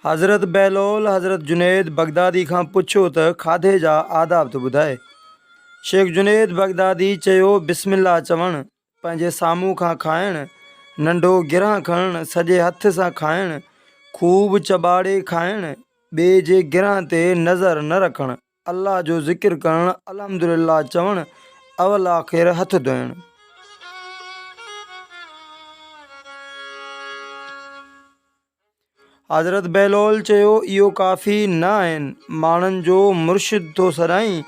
حضرت بهلول حضرت جنيد بغدادي کان پڇيو ته کاڌي جا آداب ته ٻڌاء. شيخ جنيد بغدادي چيو بسم الله چوڻ، پنهنجي سامهون کان کائڻ، ننڍو گرهه کڻڻ، سڄي هٿ سان کائڻ، خوب چٻاڙي کائڻ، ٻئي جي گرهه تي نظر نه رکڻ، الله جو ذڪر ڪرڻ، الحمدلله چوڻ، اول آخر هٿ ڌوئڻ. حضرت بهلول چيو، اهو ڪافي نه آهن، ماڻهن جو مرشد ٿو سڏائين،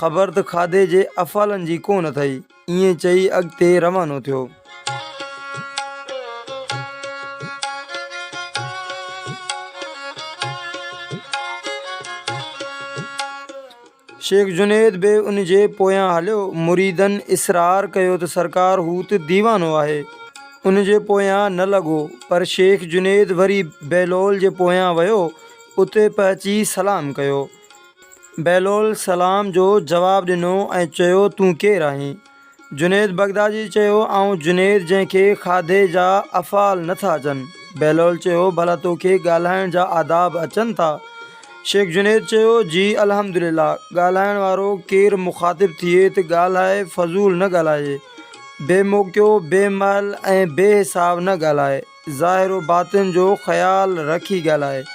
خبر ته کاڌي جي افعالن جي ڪونه اٿئي. ائين چئي اڳتي روانو ٿيو. شيخ جنيد به ان جي پويان هليو. مريدن اصرار ڪيو ته سرڪار هو ته ديوانو آهي، ان جي پويان نه لڳو. پر شيخ جنيد وري بهلول جي پويان ويو. اتي پهچي سلام ڪيو. بهلول سلام جو جواب ڏنو ۽ چيو تون ڪير آهين؟ جنيد بغدادي چيو، آئون جنيد جنهن کي کاڌي جا افعال نه ٿا اچن. بهلول چيو، ڀلا توکي ڳالهائڻ جا آداب اچن ٿا؟ شيخ جنيد چيو، جي الحمدلله. ڳالهائڻ وارو ڪير مخاطب ٿئي ته ڳالهائي فضول نه ڳالهائجي. بي موقعو، بي مهل ۽ بي حساب نه ڳالهائي. ظاهر و باطن جو خيال رکي ڳالهائي.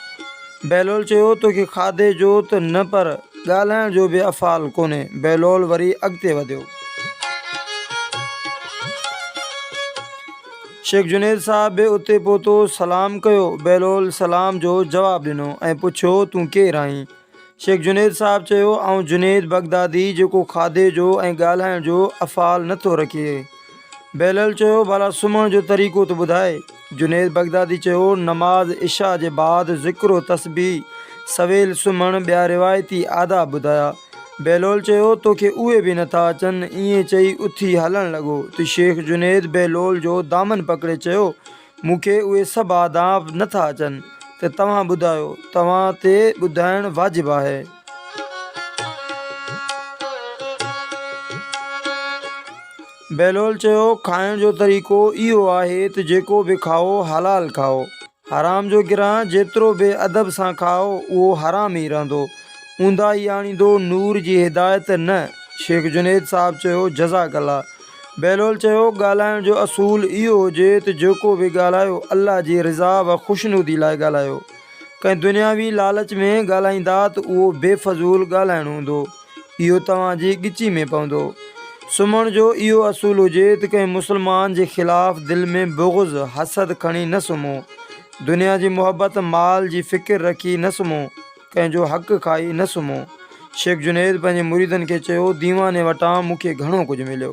بهلول چيو، توکي کاڌي جو ته نه پر ڳالهائڻ جو به افعال ڪونهي. بهلول وري اڳتي وڌيو. شيخ جنيد صاحب به اتي پهتو، سلام ڪيو. بهلول سلام جو جواب ڏنو ۽ پڇيو، تون ڪير آهين؟ شيخ جنيد صاحب چيو، آئون جنيد بغدادي جيڪو کاڌي جو ۽ ڳالهائڻ جو افعال نه ٿو رکي. بهلول چيو، ڀلا سمهڻ جو طريقو ته ٻڌاء. جنيد بغدادي چيو، نماز عشاء جي بعد ذڪر و تسبيح، سويل سمهڻ، ٻيا روايتي آداب ٻڌايا. بهلول چيو، توکي اهي به نه ٿا اچن. ائين چئي اٿي هلڻ لڳو ته شيخ جنيد بهلول جو دامن پڪڙي چيو، مون کي اهي سڀ آداب نه ٿا اچن ته توهان ٻڌايو، توهان تي ٻڌائڻ واجب آهي. بهلول چيو، کائڻ جو طريقو اهو آهي ته جيڪو به کائو حلال کائو. حرام جو گرهه جيترو به ادب سان کائو اهو حرام ئي رهندو. اونداهي آڻيندو نور جي هدايت نه. شيخ جنيد صاحب چيو، جزاڪ الله. بهلول چيو، ڳالهائڻ جو اصول اهو هجي ته جيڪو به ڳالهايو الله جي رضا و خوشنودي لاء ڳالهايو. ڪنهن دنياوي لالچ ۾ ڳالهائيندا ته اهو بي فضول ڳالهائڻ هوندو. اهو توهان جي ڳچي ۾ پوندو. سمهڻ جو اهو اصول هجي ته ڪنهن مسلمان جي خلاف دل ۾ بغض، حسد کڻي نه سمهو. دنيا جي محبت، مال جي فڪر رکي نه سمهو. ڪنهن جو حق کائي نه سمهو. شيخ جنيد پنهنجي مريدن کي چيو، ديواني وٽان مون کي گهڻو ڪجهه مليو.